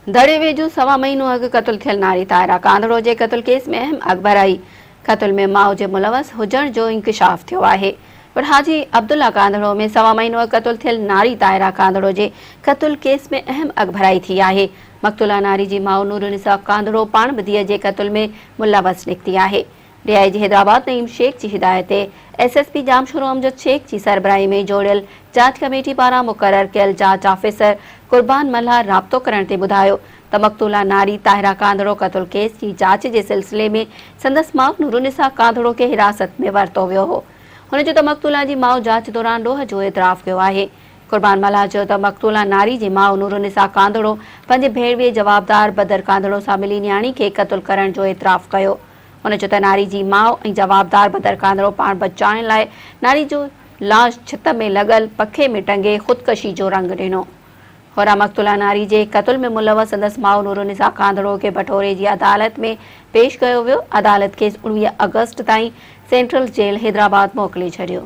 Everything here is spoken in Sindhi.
دڙي ويجهو سوا مهينو اڳ قتل ٿيل ناري طاهره ڪانڌڙو جي قتل ڪيس ۾ اهم اڳڀرائي، قتل ۾ ماء جي ملوث هجڻ جو انڪشاف ٿيو آهي. پر حاجي عبدالله ڪانڌڙو ۾ سوا مهينو اڳ قتل ٿيل ناري طاهره ڪانڌڙو جي قتل ڪيس ۾ اهم اڳڀرائي ٿي آهي. مقتوله ناري جي ماء نورالنساء ڪانڌڙو پاڻ به ڌيء جي قتل ۾ ملوث نڪتي آهي. D I G Hyderabad Naeem Shaikh جي هدايت تي S S P Jamshoro Amjad Shaikh جي سربراهي ۾ جوڙيل جاچ ڪميٽي پاران مقرر ڪيل جاچ آفيسر قربان ملاح رابطو ڪرڻ تي ٻڌايو ته مقتوله ناري طاهره ڪانڌڙو قتل ڪيس جي جاچ جي سلسلي ۾ سندس ماء نورالنساء ڪانڌڙو کي حراست ۾ ورتو ويو هو. هن چيو ته مقتوله جي ماء جاچ دوران ڏوهه جو اعتراف ڪيو آهي. قربان ملاح چيو ته مقتوله ناري جي ماء نورالنساء ڪانڌڙو پنهنجي ڀيڻويي جوابدار بدر ڪانڌڙو سان ملي نياڻي کي قتل ڪرڻ جو اعتراف ڪيو. هن چيو ته ناري جي ماء ۽ جوابدار بدر ڪانڌڙو پاڻ بچائڻ لاء ناري جو لاش ڇت ۾ لڳل پکي ۾ ٽنگي خودڪشي جو رنگ ڏنو. هورا مقتوله ناري جي قتل ۾ ملوث سندس ماء نورالنساء ڪانڌڙو کي بٺوري جي عدالت ۾ پيش ڪيو ويو، عدالت کيس 19 آگسٽ تائين سينٽرل جيل حيدرآباد موڪلي ڇڏيو.